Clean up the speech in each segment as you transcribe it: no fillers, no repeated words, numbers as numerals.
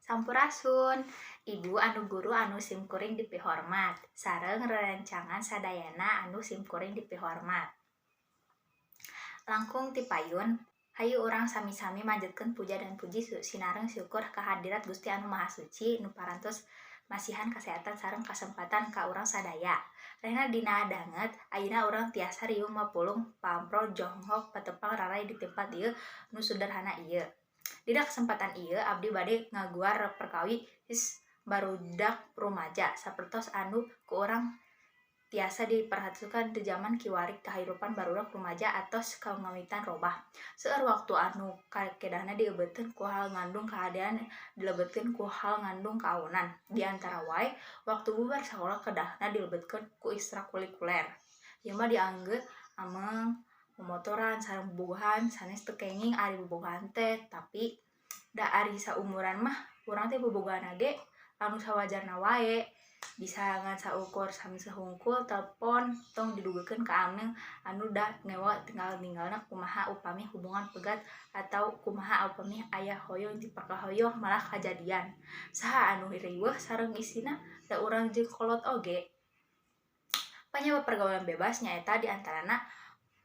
Sampurasun, Ibu anu guru anu simkuring dipihormat, sareng rerencangan sadayana anu simkuring dipihormat. Langkung ti payun, hayu urang sami-sami manjatkeun puja dan puji sinareng syukur ka hadirat Gusti Anu Maha Suci nu parantos masihan kasehatan sareng kasempatan ka urang sadaya. Rehna dina danget ayeuna urang tiasa riung mapulung pampro jonghok patepang raray di tempat ieu nu suderhana ieu. Dina kesempatan ieu abdi bade ngaguar perkawis barudak rumaja sapertos anu ku urang tiasa diperhatoskeun di jaman kiwari kahirupan barudak rumaja atos ngawitan robah. Seueur waktu anu kedahna dieubeutkeun ku hal ngandung kahadean dilebetkeun ku hal ngandung kaawonan. Di antara wae waktu bubar sakola kedahna dilebetkeun ku ekstrakurikuler. Ieu mah diangge ameng, momotoran sareng bobogohan sanes teu kenging ari bobogohan teh, tapi da ari saumuran mah urang teh bobogohanna ge anu sawajarna wae, bisa ngan saukur samseh hungkul telepon tong didugikeun ka ameng anu da ngewa tinggal-tinggalna kumaha upami hubungan pegat atawa kumaha upami aya hoyong dipakahoyong malah kajadian. Saha anu riweuh sareng isina da urang jeung kolot oge. Panyabab pergaulan bebas nyaeta di antarana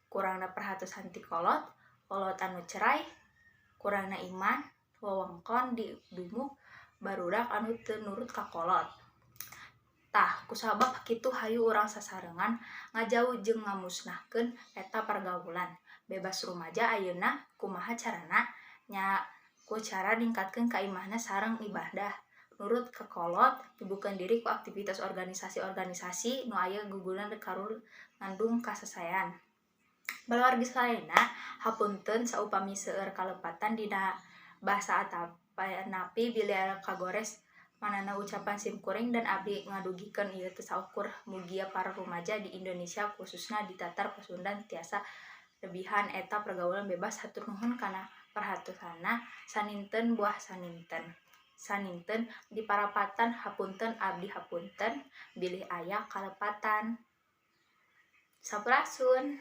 kurangna perhatosan ti kolot, kolot anu cerai, kurangna iman, wewengkon didumuk, barudak anu teu nurut ka kolot. Tah kusabab kitu hayu urang sasarengan ngajauh jeung ngamusnahkeun eta pergaulan bebas rumaja ayeuna. Kumaha carana? Nya ku cara ningkatkeun kaimanan sareng ibadah, nurut ka kolot, nyibukkeun diri ku aktivitas organisasi-organisasi nu aya guguran karur ngandung kasasaean. Balawargi sadayana, hapunten saupami seueur kalepatan dina basa atanapi bilih kagores makna ucapan simkuring dan abdi ngadugikeun ieu teh saukur mugia para rumaja di Indonesia khususna di Tatar Pasundan tiasa nebihan eta pergaulan bebas. Hatur nuhun kana perhatosanna. Saninten buah saninten saninten di parapatan hapunten abdi hapunten bilih aya kalepatan. Sampurasun.